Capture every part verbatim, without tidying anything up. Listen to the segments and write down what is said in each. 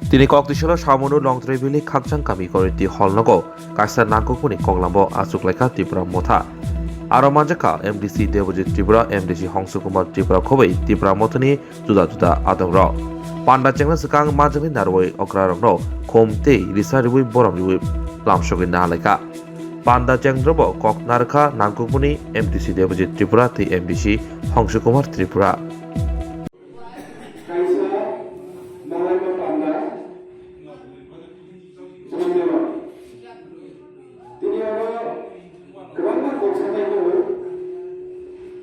Tini kok tisalo samano Longtrai Valley Khakchang Kami Community Hall nogo kaisa nangkukmani koklambo achuklaikha Tipra Motha. Aro manjakha M D C Debojit Tripura, M D C Hongsu Kumar Tripura khobwi Tipra Mothani juda juda adongrok. Panda chengna swkang manjaknai narwui okrarokno khum tei risa riui borom riui lamsogwi nahalaikha. Panda chengdrobo kok narwkha nangkukmani M D C Debojit Tripura tei M D C Hongsu Kumar Tripura. Kaisa malaima panda. Tini oro kwbangma kok sapai tongo.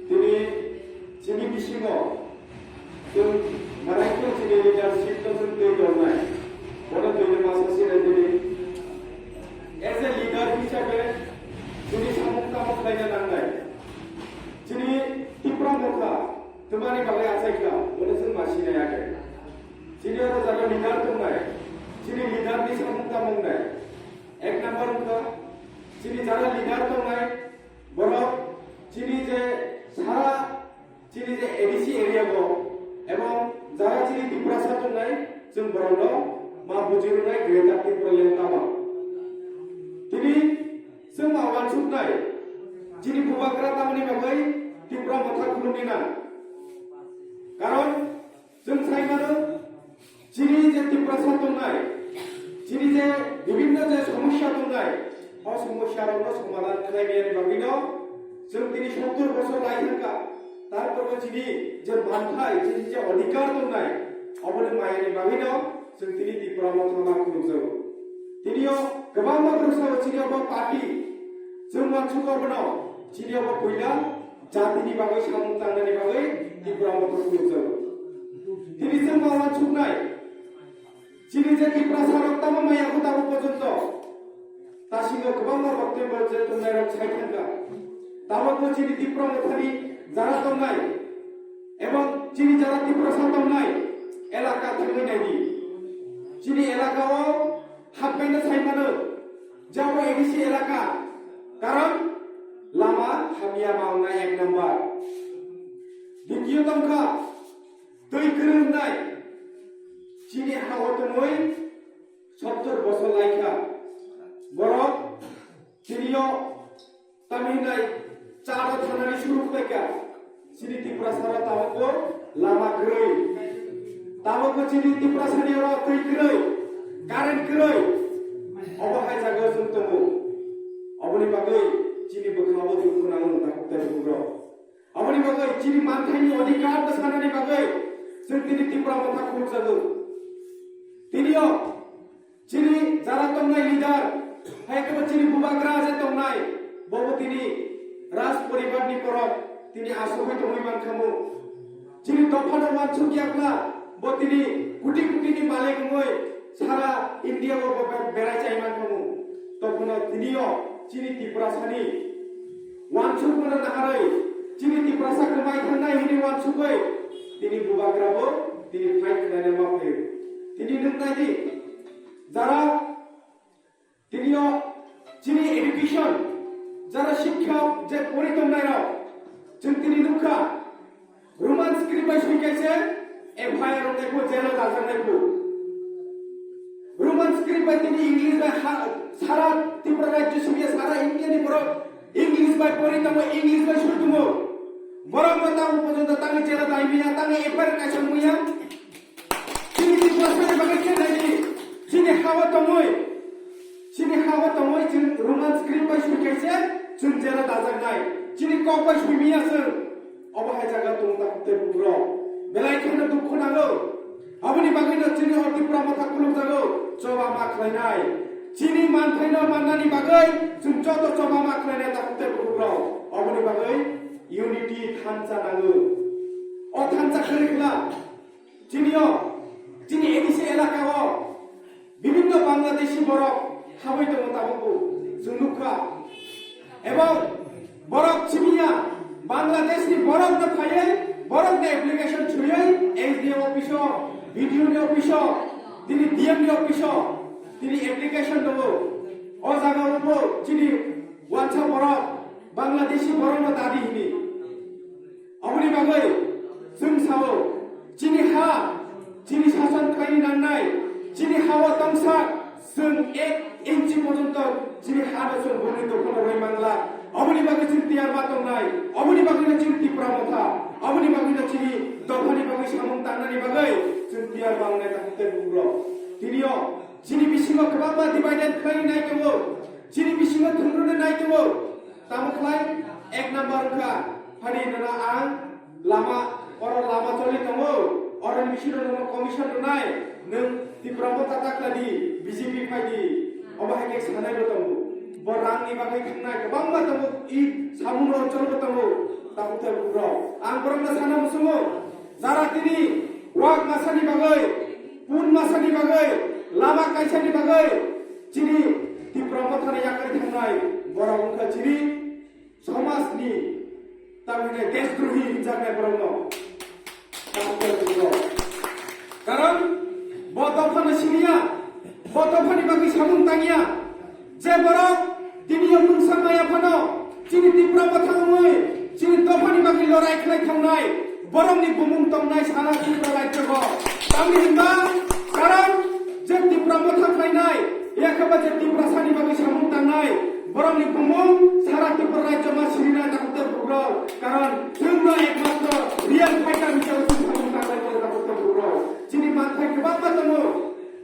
Tini chini bisingo chwng mwnaikhe chini leadership no chwng twi tongnai. Bono twi masa sinai tini. As a leader hisabe chini samung tamo khlaina nangnai. Chini Tipra Motha twmani bagwi achaikha, bono chwng ma sinai age. Chini oro jaga leader tongnai, chini leader ni samung tamo wngnai. Ek number wngkha, chini jara leader tongnai, borok chini je sara, chini je A D C area go, ebong jara chini Tiprasa tongnai, chwng borokno ma bujirwnai Greater Tipraland tamo. Tini chwng ma wansuknai, chini bubagra tamoni bagwi Tipra Motha khulumni nang. Karon chwng sai mano, chini je Tiprasa tongnai, chini je bibhinno je somosya tongnai, o somosya rokno somadhan khlai mani bagwino chwng tini sottor bosor lai thangkha. Tarpore chini je manthai, chini je odhikar tongnai, oboni mayani bagwino chwng tini Tipra Motha ma khulumjago. Tinio kwbangma bwrwsao chini obo party, chwng wansugo obono, chini obo puila jatini bagwi samung tangnani bagwi Tipra Motha khulumjago. Tini chwng ma wansuknai, chini je Tiprasa rok tamo maya kho tabuk porjonto tasingo kwbangma boktwibyo je tongnairok sai thangkha. Tabukbo chini Tipra Mothani jara tongnai ebong chini jara Tiprasa tongnai elaka thangwi naidi. Chini elakao hapkaino sai mano, jabo A D C elaka, karon lama hamya ma wngnai ek number. Ditiyo tongkha twi kwrwi wngnai. Chini ha-o tongwi sottor bosor laikha. Borok chini-o tamhinai cha-o thanani suru khlaikha. Chini Tiprasaro tabukbo lama kwrwi. Tabukbo chini Tiprasani oro twi kwrwi, current kwrwi. Obo hai jagao chwng tongo. Oboni bagwi chini bwkhao dukhu nango takhuk tei bukhuk rok. Aboni bagwi chini manthaini odhikar bwsanani bagwi chwng tini Tipra Motha khulumjago. Tinio chini jara tongnai leader, hai khe bo chini bubagra je tongnai, bobo tini Raj poribarni borok tini asugwi tongwi mankhamu. Chini dophano wansuk yakla bo tini koti kotini malik wngwi sara India o bo be-, berai chai mankhamu. Tokhono tinio chini Tiprasani wansukmano naharwi chini Tiprasa kwmai thangnai hwnwi wansugwi tini bubagrabo tini fight khlaina ma phaio. Tini nwng nai di, jara tinio chini education, jara shikha je pori tongnairok, chwng tini nukha, Roman script bai swi kaise F I R wngnai phu, jail o daljaknai phu. Roman script bai tini English bai ha-, sara Tripura rajyo swiya, sara India ni borok English bai pori tongo, English bai swi tongo. Borok no tamo porjonto tangwi jail o dai manya, tangwi F I R kaisa manya. Chini Tiprasani bagwi khe nai di, chini ha-o tongwi, chini ha-o tongwi chwng Roman script bai swi kaise chwng jail o dajaknai. Chini kok bai swi manya chwng. Obo hai jaga tong takhuk tei bukhuk rok belai kheno dukhu nango. Aboni bagwi no chini o Tipra Motha khulumjago, choba ma khlainai. Chini manthaino mannani bagwi chwng joto choba ma khlainai takhuk tei bukhuk rok. Oboni bagwi unity thansa nango. O thansa kwrwi khwla. Chini o, chini A D C elaka o bibhinno Bangladeshi borok habwi tongo tabukbo chwng nukha. Ebong borok simiya Bangladesh ni borok no phaiwi borok ni application swiwi S D M office o, B D O ni office o, tini D M ni office o tini application tongo. O jaga o bo chini wansa borok Bangladeshi borok no dadi hini. Aboni bagwi chwng sao, chini ha, chini sason khlaini nangnai, chini Chwng ek inchi porjonto chini ha no chwng bumni dophano rwi mangla. Oboni bagwi chwng tiyar ma tongnai. Oboni bagwino chini Tipra Motha. Oboni bagwino chini dophani bagwi samung tangnani bagwi chwng tiyar ma wngnai, takhuk tei bukhuk rok. Tinio chini bisingo kwbangma divided khlainai tongo. Chini bisingo thwngno nai tongo. Tamo khlai ek number wngkha. Phani nana ang lama, oro lama choli tongo, oro ni bisingo nono commission rwnai, nwng Tipra Motha ta khlai di, B J P phai di, obo hai khe sanai bo tongo. Bo rang ni bagwi thangnai kwbangma tongo, i samung rok chol bo tongo, takhuk tei bukhuk rok. Ang borok no sana muchungo, jara tini wak masa ni bagwi, pun masa ni bagwi, lama kaisa ni bagwi, chini Tipra Motha ni yakarwi thangnai borok wngkha chini somajni, tamni deshdrohi hinjaknai borokno. Karon bo dophano siniya, bo dophani bagwi samung tangya. Je borok tini o mungsa maya phano chini Tipra Motha wngwi chini dophani bagwi lorai khlai thangnai, borokni bumung tongnai sara Tripura rajyo o. Tamni hwnba karon je Tipra Motha khlainai, yakhe ba je Tiprasani bagwi samung tangnai, borokni bumung sara Tripura rajyo ma sirinai, takhuk tei bukhuk rok. Karon chwngno ekmatro real fighter hisabe chwng samung tangnai bo, takhuk tei bukhuk rok. Chini manthai kwbangma tongo.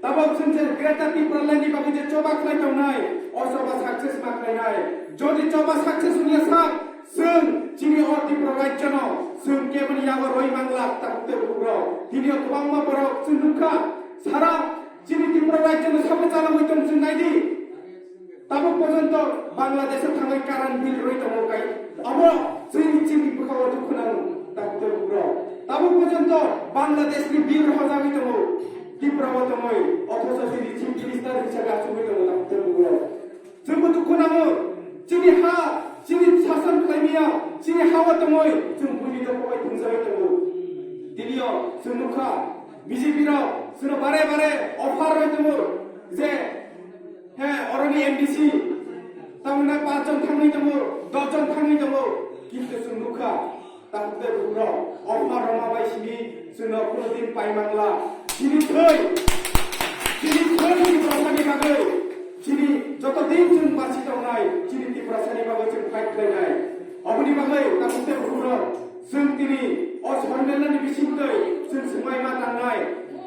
Tabok chwng je Greater Tipraland ni bagwi je choba khlai tongnai, o choba success ma khlainai. Jodi choba success wngya sak, chwng chini o Tripura rajyono chwng keboni yago rwi mangla, takhuk tei bukhuk rok. Tini o kwbangma borok chwng nukha, sara chini Tripura rajyono sabo chalogwi tong chwng nai di. Tabuk porjonto Bangladesh-o thangwi current bill rwi tongo kai. Abo chini, chini bwkhao dukhu nango, takhuk tei bukhuk rok. Tabuk porjonto Bangladesh-ni bill rwjagwi tongo, Tripura-o tongwi, othocho chini chief minister hinsabe achugwi tongo, takhuk tei bukhuk rok. Chwngbo dukhu nango, chini ha, chini sason khlaimaya, chini ha-o tongwi, chwng buini dopha bai thwngjagwi tongo. Tini-o chwng nukha, B J P rok chwngno bare bare offer rwi tongo je, he, oroni M D C, tamni hwnba pachjon thangwi tongo, doshjon thangwi tongo, kintu chwng nukha, takhuk tei bukhuk rok, offer rwma bai simi chwngno kuno din pai mangla. Chini thwi, chini thwi Tiprasani bagwi, chini joto din chwng basi tongnai, chini Tiprasani bagwi chwng fight khlainai. Oboni bagwi takhuk tei bukhuk rok, chwng tini o sonmelani bisingtwi chwng swngmai ma tangnai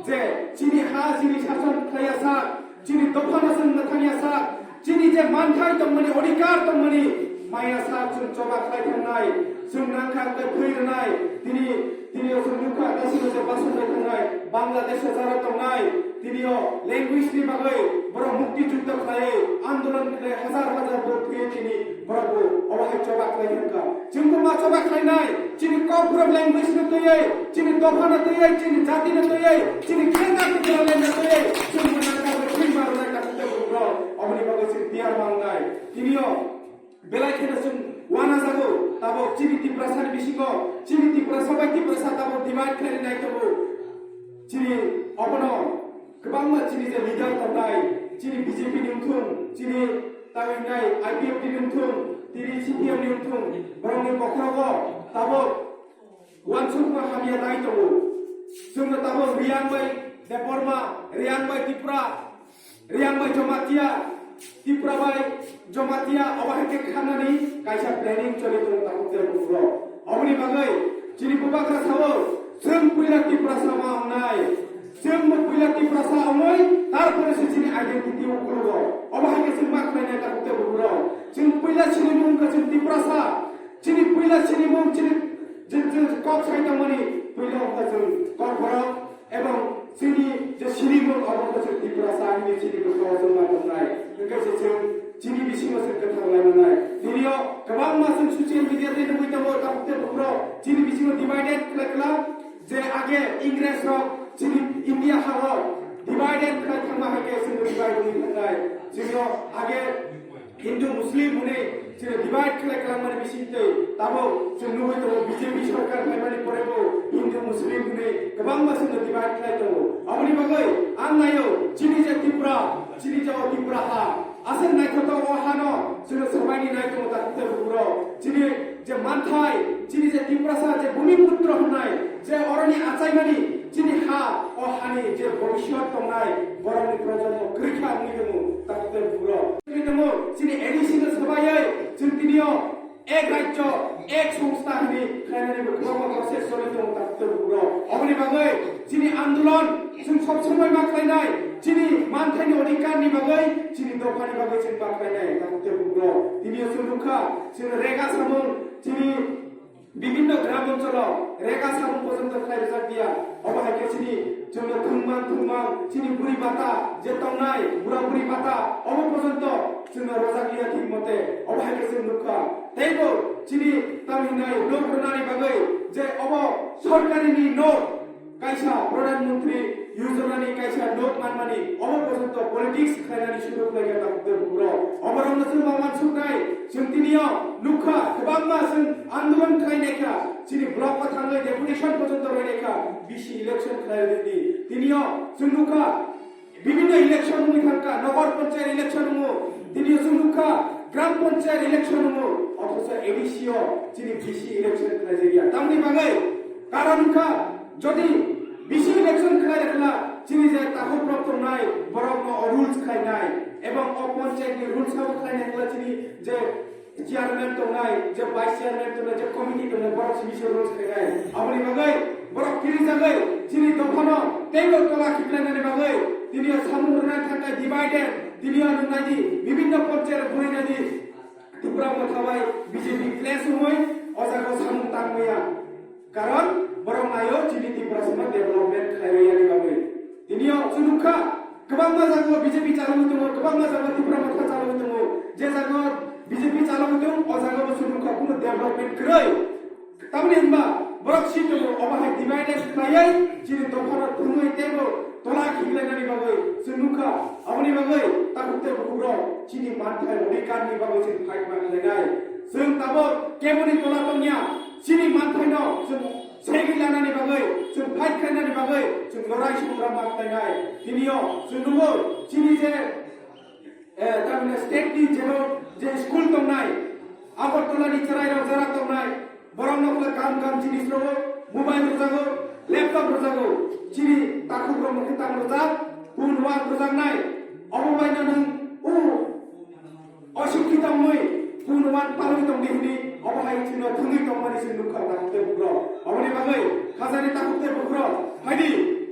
je chini ha chini sason khlaiya sak, chini dophano chwng mwthangya sak, chini je manthai tongmani, odhikar tongmani maya sak chwng choba khlai thangnai, chwng nangkha hwnkhe thwi rwnai. Tini, tini o chwng nukha, tasino je basonjak thangnai, Bangladesh-o jara tongnai, tini o language-ni bagwi borok mukti juddho khlaiwi, andolon khlai, hajar hajar borok thwiwi tini borok bo obo hai choba khlai thangkha. Chwngbo ma choba khlainai, chini Kokborok language no twiwi, chini dopha no twiwi, chini jati no twiwi, chini Greater Tipraland no twiwi, chwngbo nangkha thwi ma rwnai, takhuk tei bukhuk rok. Oboni bagwi chwng tiyar ma wngnai. Tini o belai kheno chwng uanajago, tabok chini Tiprasani bisingo, chini Tiprasa bai Tiprasa tabok divide khlainai tongo. Chini obono kwbangma chini je leader tongnai, chini B J P ni wngthung, chini tangwi wngnai I P F T ni wngthung, tini C P M ni wngthung, borokni bokhorogo tabok uansukma hamya nai tongo. Chwngno tabok Reang bai Debbarma, Reang bai Tripura, Reang bai Jamatia, Tripura bai Jamatia, obo hai khe khanani kaisa planning choli tongo, takhuk tei bukhuk rok. Oboni bagwi chini bubagra sao, chwng puila Tiprasa ma wngnai. Chwng bo puila Tiprasa wngwi, tarpore se chini identity ukulugo. Obo hai khe chwng ma khlainai, takhuk tei bukhuk rok. Chwng puila chini mung wngkha chwng Tiprasa. Chini puila chini mung, chini je, je kok sai tongmani puila wngkha chwng Kokborok. Ebong chini je sinimung obo wngkha chwng Tiprasa hinwi chini bwkhao chwng ma tongnai. Hwnkhe se chwng chini bisingo chwng kwthang lai mannai. Tinio kwbangma chwng social media tei nugwi tongo, takhuk tei bukhuk rok chini bisingo divided khlai khlai je age Ingres rok chini India ha o divided khlai thangma hai khe chwng divide wngwi thangnai. Chwngno age Hindu Muslim hwnwi chwngno divide khlai kwlangmani bisingtwi tabuk chwng nugwi tongo, B J P sorkar phaimani porebo Hindu Muslim hwnwi kwbangma chwngno divide khlai tongo. Aboni bagwi ang naio, chini je Tripura, chini je o Tripura ha, aswk naithotok o hano chwngno swbaini nai tongo, takhuk tei bukhuk rok. Chini je manthai, chini je Tiprasa je Bumiputro hwnai, je oroni achaimani, chini ha, o hani je bhobishyot tongnai, borokni projonmo kwrwi kha wngwi tongo. Choli tongo takhuk tei bukhuk rok. Oboni bagwi chini andolon chwng sob somoi ma khlainai, chini manthaini odhikar ni bagwi, chini dopha ni bagwi chwng ma khlainai takhuk tei bukhuk rok. Tini o chwng nukha, chini rega samung, chini bibhinno gram oncholo rega samung porjonto khlai rijak diya. Obo hai khe chini chwngno thwngmang thwngmang, chini buri bata je tongnai, bura buri bata, obo porjonto chwngno rojak liya thik mote. Obo hai khe chwng nukha. Teibo chini tamhinai nok rwnani bagwi je obo sorkarini nok, kaisa Pradhan Mantri Yojana ni kaisa nok manmani, obo porjonto politics khlainani suru khlaikha takhuk tei bukhuk rok. Oborokno chwng ma uansuknai, chwng tinio nukha, kwbangma chwng andolon khlainaikha, chini block o thangwi deputation porjonto roinaikha, B C election khlai rwdi. Tinio chwng nukha, bibhinno election wngwi thangkha, nogor panchayat election wngo, tini chwng nukha, gram panchayat election wngo, othocho A D C o chini B C election khlaijakya. Tamni bagwi karon wngkha, jodi B C election khlai rwkha, chini je takhuk rok tongnai, borokno o rules khlainai, ebong o panchayat ni rules abo khlainai wngkha chini je chairman tongnai, je vice chairman tongnai, je committee tongnai, borok simi se rules khlainai. Aboni bagwi borok kirijagwi chini dophano teibo tola khiklainani bagwi tini o samung rwnai thangkha divided, tini o nung naidi, bibhinno panchayat bui naidi, Tipra Motha bai B J P clash wngwi o jaga o samung tangmaya. Karon borok naio chini Tiprasano development khlaiwi yani bagwi. Tini o chwng nukha, kwbangma jaga o B J P chalogwi tongo, kwbangma jaga o Tipra Motha chalogwi tongo. Je jaga o B J P chalogwi tongo, o jaga o chwng nukha, kunu development kwrwi. Tamni hwnba borok si tongo, obo hai divide and khlaiwi chini dophano thwngwi teibo tola khiklainani bagwi chwng nukha. Aboni bagwi takhuk tei bukhukrok chini manthai odhikarni bagwi chwng fight ma khlainai. Chwng tabuk keboni tola tongya, chini manthaino chwng segwi lanani bagwi, chwng fight khlainani bagwi chwng lorai songram ma khlainai. Tinio chwng nukgo chini je, eh, tamni state ni jebo je school tongnai, Agartala ni chwrairok jara tongnai, borokno khlai kaham kaham jinis rwo, mobile rwjago, laptop rwjago, chini takhukrokno khe tamo rwjak, phone wak rwjaknai, obo baino nwng o oshikkhito wngwi phone wak palwi tongdi hwnwi, obo hai chwngno thwngwi tongmani chwng nukha takhuk tei bukhukrok. Oboni bagwi khajani takhuk tei bukhukrok, phaidi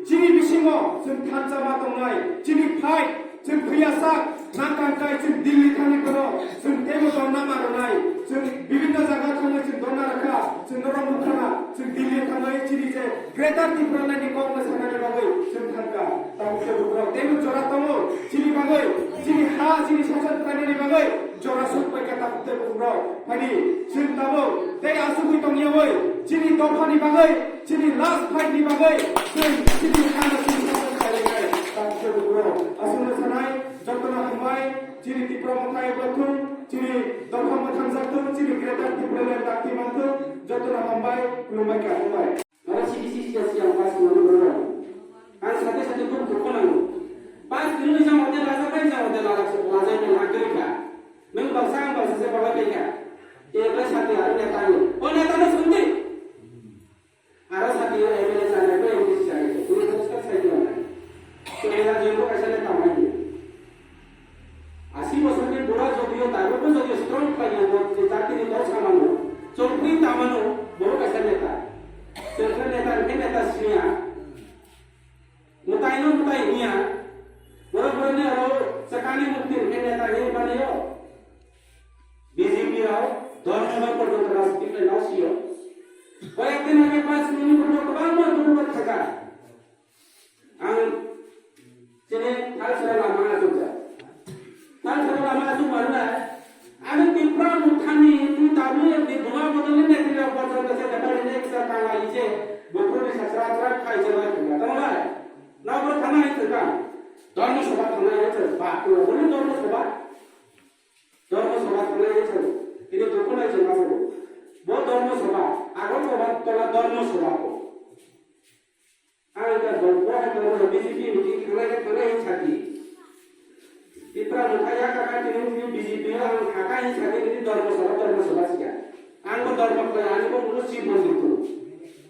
chini bisingo chwng thansa ma tongnai, chini fight, chwng phiya sak, nang kang kai chwng Delhi thangwi bono, chwng teibo donna ma rwnai, chwng bibhinno jaga thangwi chwng donna rwkha, chwng norok nukha, chwng Delhi thangwi chini je Greater Tipraland ni kokno sanani bagwi chwng thangkha. Tabuk se bukhurok teibo jora tongo, chini bagwi, chini ha, chini sasan khlainani bagwi jora suk paikha tabuk tei bukhurok. Phaidi chwng tabuk tei asugwi tongyawi chini dophani bagwi, chini last fight ni bagwi chwng chini hano chini sasan khlainai tabuk se bukhurok. Aswkno sanai, jotono hambai, chini Tipra Motha Ekta Thung, chini dopha mwthangjakthung, chini Greater Tipraland dakti manthung, jotono hambai, khulumbai, kha hambai. Oro C D C siyang pass wngmani borok. Ang sate sate khub dukhu nango. Pass wngwi jang hote lajak bai jang hote lajak se lajak bai lak kiri kha. Nwng baksa ang baksa se babai bai kha. Eble sate aro neta ni. O neta no sungdi. Aro sate o M L A chana ko M P C chana ko. Kuni poster sai ko na. Kuni la jengbo kaisa neta mai. Asi bosor ni bura jodiyo dago ko jodiyo strong khlai ya bo je jati ni dol samano, chongpri tamano, boro kaisa neta. Chongpri neta hwnkhe neta siya. Mutai no mutai hiya. Boro boro ni aro sakani mukti hwnkhe neta hi banayo. B J P rao dhormo bai porjonto rajniti khlai nao siyo. Koyek din age panch minute porjonto kwbangma dukhu thaka. Ang chini thalsara lama achukjak. Thalsara lama achuk manna, ani Tipra Mothani twi tabuk ni buma bodolni netrira bojor kasa depari neksa tala ise bukurni sasra tra khai jeba thangka. Tamo lai? Nabra thana hai thangka. Dharma Sabha thana hai thangka. Ba, ko boni Dharma Sabha? Dharma Sabha thana hai thangka. Ini dukhu nai jema bo. Bo Dharma Sabha. Agartala tola Dharma Sabha ko. Ang da dol bo hai dol B J P meeting thangnai khe thangnai hin sadi. Tipra Motha yakar kha tini wngwi B J P o ang hakha hin sadi nini Dharma Sabha, Dharma Sabha siya. Ang bo Dharma khlai, ani bo muno Shiv Mondir tongo.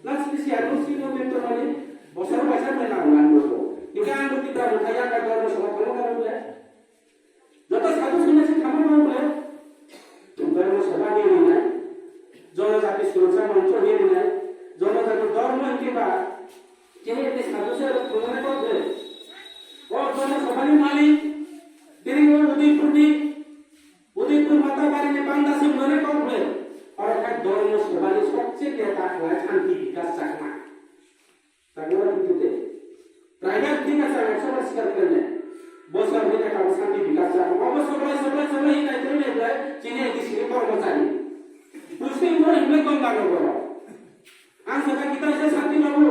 Na sidi siya, no Shiv Mondir tongmani bosor baisa mela wng ang bo. Hingkhe ang bo Tipra Motha yakar Dharma Sabha thangna thangwi le. Joto sadhu sannyasi thangma nang bai. Dharma Sabha ni rinai. Jonojati Suroksa Mancho ni rinai. Jonojati Sabhani malik, tini o Udaipurni, Udaipur Matabarini panda se mane kok ble. Oro kha Dharma Sabhani sobse neta khlai Shanti Bikash Chakma. Chakma Bikash Chakma. Private thing asa ekso bar sikar kene. Bosor hina ka Shanti Bikash Chakma. Obo sobai, sobai, sobai hina kene ble, chini eki sini kormo chani. Pusti mo himle kong gano goro. Ang saka kita se Shanti Babu,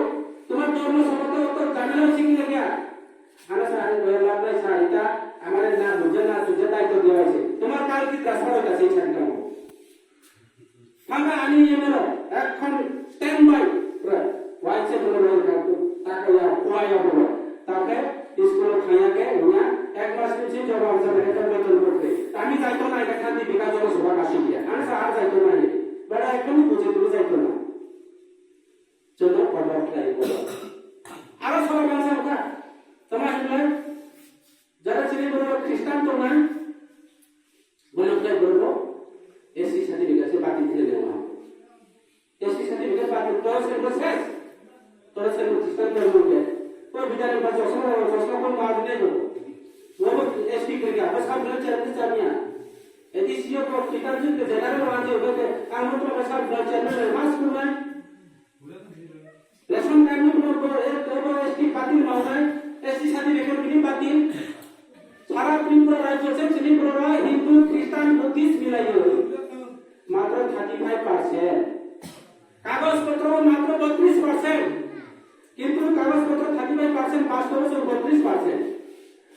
tomar Dharma Sabha to, to jamela sikile kya? Ano sa, ano goya lab nai sa, ita, amare na bujhe na sujhe daityo diya hoyse. Tomar kal ki transfer hoy jase, Shanti Babu. Thangka ani yemero, ekhon stand by, pura, waise bolo bolo khartu, taka ya, khua ya bolo, take, school thangya ke, huya, ek mas ni sin jawab sa, ek mas ni sin jawab sa. Ami jaito na, ek Shanti Bikash Dharma Sabha kasi diya. Ano sa, ar jaito na ye. Bada ekhon bujhe, tumi jaito na. Jono kotor khlai bo. Aro soro bangsa wngkha. Tama hinle, jara chini borok Christian tongnai, bono khlai borok S C certificate se batin khlai nangma. S C certificate batin, to se bo ses. To se bo Christian tongnai ke. Ko bidare ba chosma, chosma ko ma ne bo. Wo bo S T khlai ka, bas kam khlai char ni char niya. Edi siyo ko kita jin ke general wanje hote, ang mo to bas kam khlai char ni mas kunai. Ration card ni phano bo, eh, bo S T batil mawnai, S T certificate bini batil. Sara Tripura rajyo se chini borok Hindu, Christian, Buddhist milaio. Matro thirty five percent. Kagoj potro matro botris percent. Kintu kagoj potro thirty five percent, bastobo se botris percent.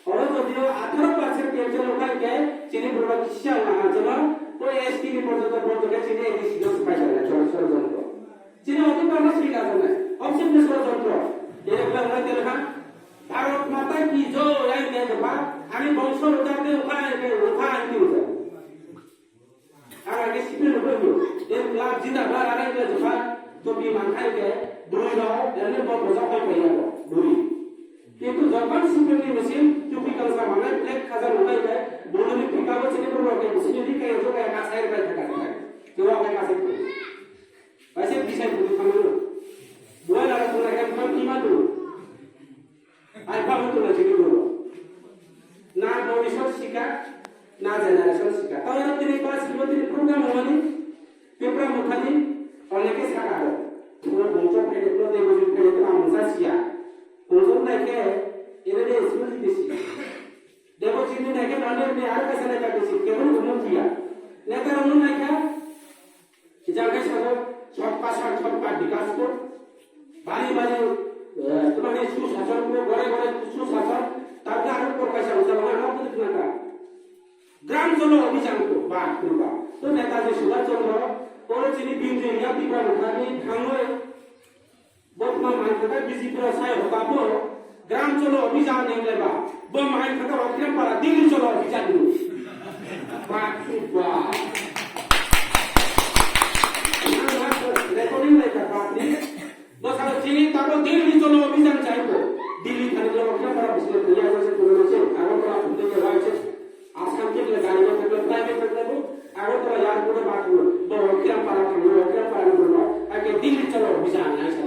Oro jodio atharo percent cancel wngkha hwnkhe chini borok kisa wngkha hwnjeno bo S T ni porjonto porjonto chini A D C no swpai jana choro choro jontro. Chini odhikar no swika jana. Obsik ni choro jontro. Ere kla wngkha tere kha. Bharat Mata ki jai, ai ne jaba. Ani bongso utar de wngkha, ai ne wngkha, ai ne wngkha. Ang age sipil rwgwi, tei club jindabad, ang age jepha topi mankha khe, bwrwi rok, emni bo bwsa koi paiya bo, bwrwi. Kintu jokhon sipil ni machine, topi kangsa manai, flag khaja manai khe, bwrwi ni phika bo chini borok khe, bisini ri khe, jokhon khe kasai rwbai thaka thaka. Kewa khe kasai thaka. Kaisa bisai thangwi thangmano. Buai lara thangna khe, buai thangma thangwi. Ai, ba hwn tongna chini borok. Na bhobishyot sikha, na generation sikha. Tao tini ba simo tini program hwnmani, Tipra Mothani, oneke saka ho. Puro bongso phaide, puro debojit phaide, to ang mungsa siya. Bongso naikhe, ene de school disi. Debojit ni naikhe, nonde ni aro kaisa naikhe disi, kebul umum siya. Neta rong naikhe, Kijang khe sabo, chotpa sa chotpa bikas ko. Bari bari, eh, tumani susashan ko, gore gore susashan, tabda aro por kaisa usa bana no kudu tunaka. Gram cholo abhijan ko, ba, kurba. To Netaji Subhash Chandra, oro chini bindu ya Tipra Mothani thangoi, Bo tma mai kha B J P rok sai hoka bo gram cholo abhijan ni le ba. Bo mai kha Okhiram para Delhi cholo abhijan ni. Ba, ba. Recording lai ka ba ni. Bo sa chini ta bo Delhi cholo abhijan chai ko. Delhi thani lo Okhiram para bisne dunia ko se ko se. Agartala phunte ke wai se. Assam ke le gari le thangla, private thangla bo, Agartala airport e bathangla, bo Okhiram para thangla, Okhiram para ni borok no, ake Delhi cholo abhijan nai sa.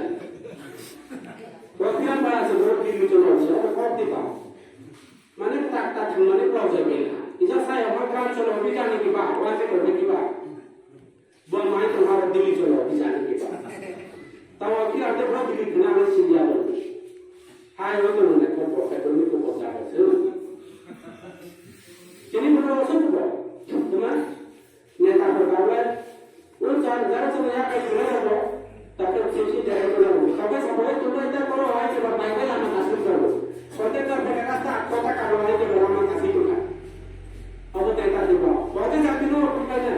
Okhiram para se borok Delhi cholo abhijan, obo kok di ba. Mane tak tak thangmani block jai bai na. Isa sai obo gram cholo abhijan ni ba, wa se ko di ba. Bo mai tong aro Delhi cholo, bijani ke ba. Tawa ki ate bro Delhi thana aro India bo. Hai oi tong ne ko bo, ko ni ko bo ja bo. Chini bro so ko. Tuma neta ko ba le. O jar jar so ya ka jure bo. Ta ko chi chi dere ko bo. Ka ba sa bo to mai ta ko ai ke ba bai ke la ma ka su ko. Ko te ka ba ka sa ko ta ka ro ai ke ba ma ka si ko. Abo te ka di ba. Ko te ja ti no ko ka ne.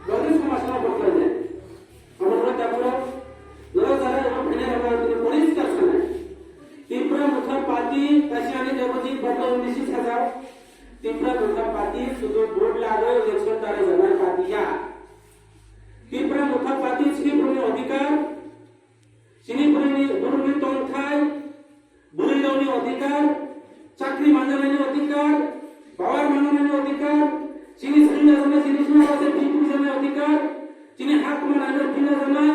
Boni somaj no bokhlai nai. Abo no tabuk no jara ebo phene rok no tini poriskar sanai. Tipra Motha Party, Kasiani Debojit, Bokol Nisi Sajak. Tipra Motha Party sudu vote lago election tare janai party ya. Tipra Motha Party chini bwrwini odhikar, chini bwrwini, bwrwini tongthai, Bwrwirokni odhikar, chakri manjanani odhikar, power manjanani odhikar, chini swngcharjaknai chini swngcharjaknai philjaknai odhikar, chini hak manani philjaknai,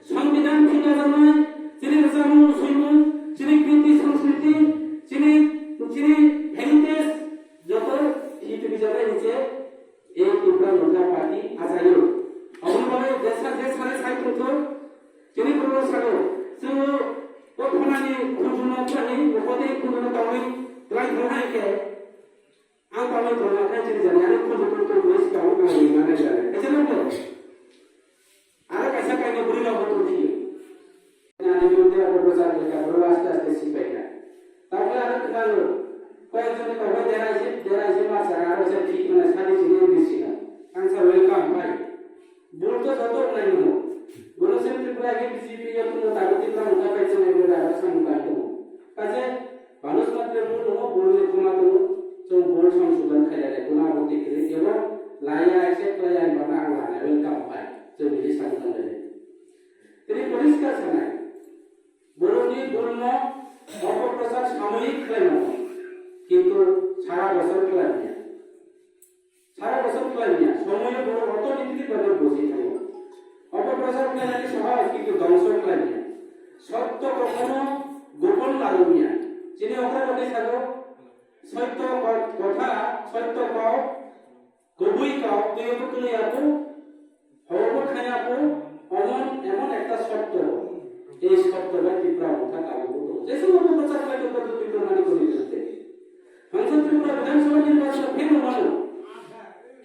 songbidan philjaknai, chini rwchapmung swimung, chini kriti sanskriti, chini Chini heritage joto hiti bijak bai hinse ei Tipra Motha Party achaio. Aboni bagwi jesa je sare sai tongthok, chini borok salo, chwng o khonani khunjuno thani, o kote khunjuno tongwi twlai thangna hai khe, ang tongwi tongna khe chini jani ani khunju tong tong tong si tong tong tong tong tong tong. Aro kaisa kainwi bwrwi rok bo tongphio. Ani biruddhe opoprochar khaikha, borok aste aste siphaikha. Tamokhe aro khwnao, koyekjonni kokbai dera ise, dera ise ma saka, aro se thik mane sadi sini M D C no. Ang sa welcome bhai. Bul to joto wngnai no. Bono se Tripura ke B J P yo kuno tago Tipra Motha pai chenai bo da samung kai tongo. Kaje Manus matre bul tongo, bul ni khoma tongo, chwng bul songsodhon khailai lai, bono abo tikri, ebo laya, accept laya, ang bana ang lana, welcome bai, chwng bini samung tong lai. Tini poriskar sanai, borokni bulno opoprochar samoyik khlai mano, kintu sara bosor khlai manya. Sara bosor khlai manya, somoyo borok automatically bono buji thango. Opoprochar khlainani sohoj, kintu dongso khlai manya. Sotto kokhono gopon laro manya. Chini okra rokni sago, sotto ko-, kotha, sotto kok, kubui kok, twibo twnwi abo, hobo khai abo, omon, emon ekta sotto. Ei sotto bai Tipra Motha tabukbo tongo. Jesu opoprochar khlai tongkha Tipra mani koni birudde. Hangsa Tripura Bidhan Sabha nirbachon pheno mano.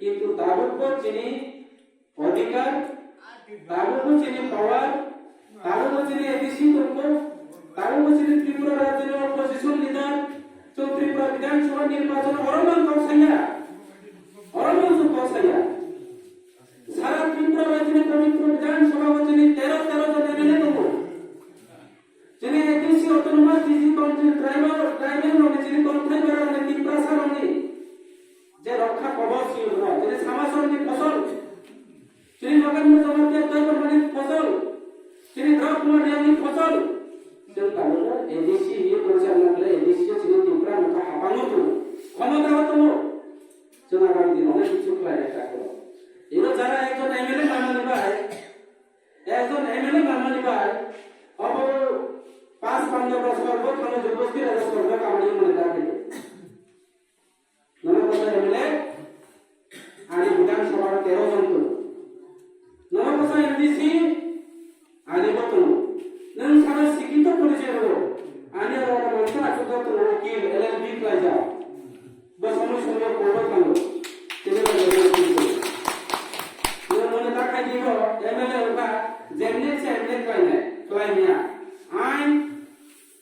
Kintu tabukbo chini odhikar, tabukbo chini power, tabukbo chini A D C tongkho, tabukbo chini Tripura rajyoni opposition leader, chwng Tripura Bidhan Sabha nirbachon oro mang kok saya. Oro mang chwng kok saya. Sara Tripura rajyoni pobitro Bidhan Sabha o chini tero tero jon M L A tongo. Chini A D C Autonomous District Council tribal, tribal rokni chini tongthai bara rokni Tiprasa rokni je rokha kobor si rok, chini Samasongni phosol, chini Nagendra Jamatia Debbarmani phosol, chini Dhruv Kumar Reangni phosol. Chwng tabukno A D C ye porichalna khlai, A D C o chini Tipra Motha hapango tongo, khomota o tongo. Chwng agami dino onek kichu khlai nai chakro. Ino jara ekjon M L A manmani bai, Ekjon M L A manmani bai, obo pas pandra bosor bo thangwi jobosti raja sorgo kamani mane dakhe. Nono kosa M L A, ani Bidhan Sabha tero jon tongo. Nono kosa M D C, ani bo tongo. Nwng sara sikito porichai rwo, ani oro mansa aswk tongo, ukil, L L B khlaijak. Bo samung songno court-o thango. Tini bo jagao thango. Nwng mone ta khai di bo, M L A wngkha, jemne se M L A khlainai, khlaimya. Ain,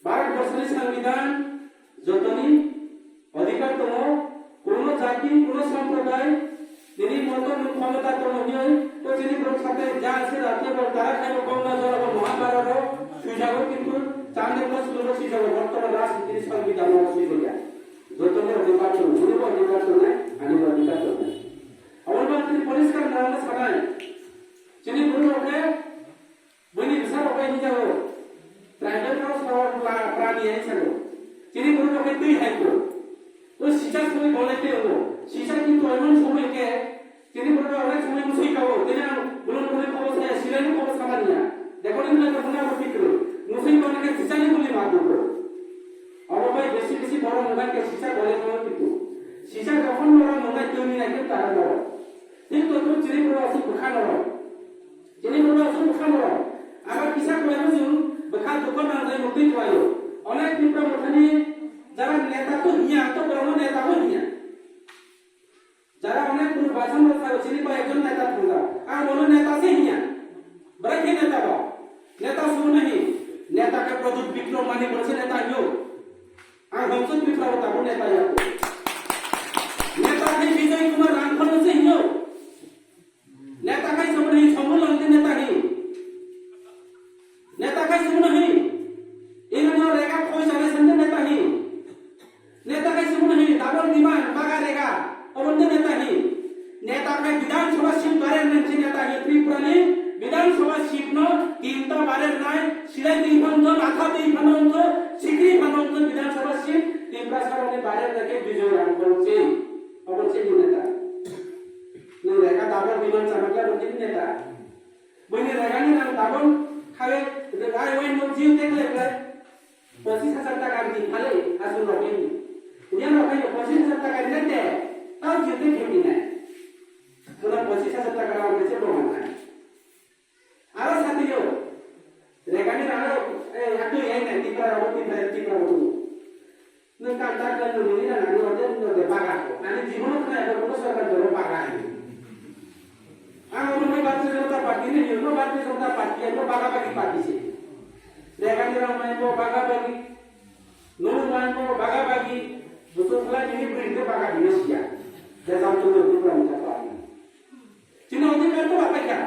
Bharat Borshoni Sangbidan, jotoni odhikar tongo, kuno jati, kuno somproday, Tini moto nwng khomota tongo hinwi, to chini borok sakhe ja se rati bo tara khai bo bongma jora bo Mahabharata ro suijago kintu chande ko sulo suijago bortoman rajniti ni sangbidan o suijago ya. Joto ni odhikar tongo, nini bo odhikar tongnai, ani bo odhikar tongnai. Aboni bagwi tini poriskar nangma sanai. Chini borok rok khe Buini bwsa rok bai hinjago, tribal rok sa pra-, prani hai sago. Chini borok rok khe twi hai ko. O sisa soi bolai te o. Sisa ki toimon somoi ke, chini borok rok onek somoi musui kao. Tini ang bulon bulon kobo saya, silai no kobo samania. Dekho ni bulai ko buna ko pikro. Musui ko ke sisa ni buli ma ko. Abo bai besi besi borok mona ke sisa bolai ko pikro. Sisa jokhon borok mona twi ni nai ke tara borok. Thik to tu chini borok asuk bwkha norok. Chini borok aswk bwkha norok. Aro kisa kwlaino chwng bwkha dukho nangjai mutwi kwlaio. Onek Tipra Mothani jara neta to hinya, to borokno neta bo hinya. Jara onek borok baisang rok thago, chini bai ekjon neta thangkha. Ang bono neta se hinya. Bwrai khe neta bo. Neta sumo nahi. Neta khe Pradyut Bikram Mani bono se neta hinyo. Ang Hongso Tripura bo tabuk neta ya. Neta khe Bijoy Kumar Rangkhol no se hinyo. Neta khai sabo nahi, Sombul Langti neta hi. Neta khai sabo nahi. Ino no rega khoi sare sende neta hi. Neta khai sabo nahi, double demand, baga rega, obonde neta hi. Neta khai Bidhan Sabha seat barer nai si neta hi. Tripura ni Bidhan Sabha seat no tinta barer nai, silai twi phano, matha twi phano, sikri phano, Bidhan Sabha seat Tripura saroni barer nai khe Bijoy Rangkhol si. Obonse ni neta. Nwng rega double demand chama khe abo tini neta. Buini rega ni rang double khawi rega wai nwng jio te khlai khlai. Pochis hajar taka di phale aswk rok ni. Yang rok hai pochis hajar taka rinai de, tau jil de khe rinai. Kuna pochis hajar taka rok khe se bo manai. Aro satio, regani rang rok, eh, aku yang nai Tipra rok, Tipra, Tipra rok. Nung kal tak kan nung ini nang ani order nung de baga ko. Ani jibono kena ada kono sarkar doro baga ini. Ang ono mai Bharatiya Janata Party ni, ono Bharatiya Janata Party, ano baga bagi party se. Regani rang mai bo baga bagi. Nung mai bo baga bagi, busu pula nini bring ke baga bini sia. Jajam tu tu pula minta pagi. Cina uji kan tu apa ya?